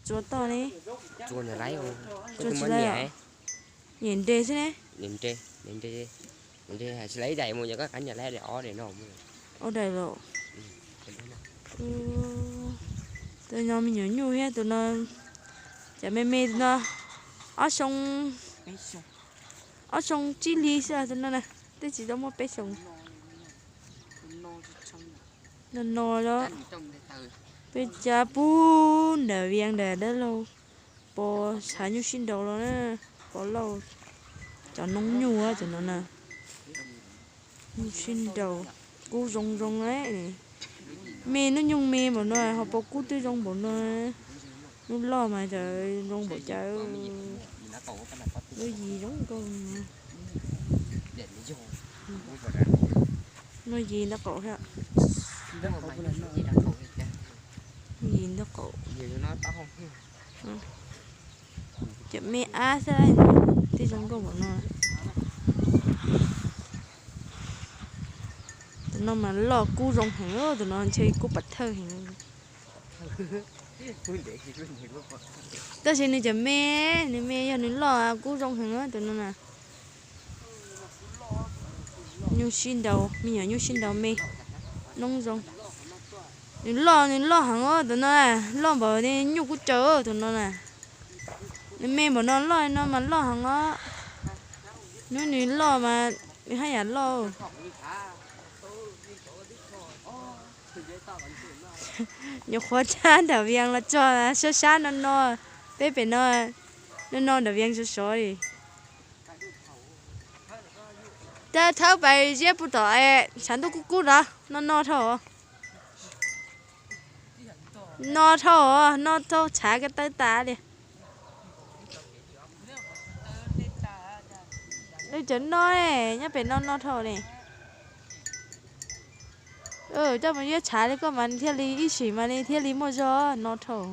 Txua toj ne? Txua tsis laib, nyem nres xwb ne. Nyem nres, nyem nres, tsis laib ib daim mus yog koj qab nyem laib daim ob daim no. Ob daim los. Tus no me nyuam nyuj thiab tus no, cov me me no, ob xyoo, ob xyoo tsib hlis xwb tus no na, twb tsis tau muaj peb xyoo. No no los, peb cab pub nram Vias nram dab laug, pos tshav nyuj sib nraus los na, pos lauj, cov noob nyuj cov no na. Nyuj sib nraus, kub zoo zoo, me hnub nyoog me npaum no ho pos kub twb zoo npaum no. Hnub loj mas cas zoo npaum cas. Lub yim zoo nkauj. Lub yim ntawm qaum thiab. Yim ntawm qaum. Cov me ab xwb, twb zoo nkauj npaum no. Tus no mas loj kub zoo heev, tus no ntshe kub pov thawj heev. Tab sis nws cov me, nws me yog nws loj kub zoo heev tus no na. Nyuj sib nraus, me nyuam nyuj sib nraus me, noob zoo. Nws loj, nws loj heev tus no, loj npaum nyuj kub caws tus no na. Nws me npaum no loj no mas loj heev os. Hnub nws loj mas nws haj yam loj. Nyuam qhuav tshab nram Vias los txog sab sab no no, peb pem no, no no nram Vias sov sov li. Thawb pais ziab puag tom tshav ntuj kub kub no, no no dhau. No dhau, no dhau tshav ko taw tas li. Cov no nyob pem no no dhau li. Coj mus yuav tshav li koj mas thiaj li ib sim mas li thiaj li muaj zog no dhau.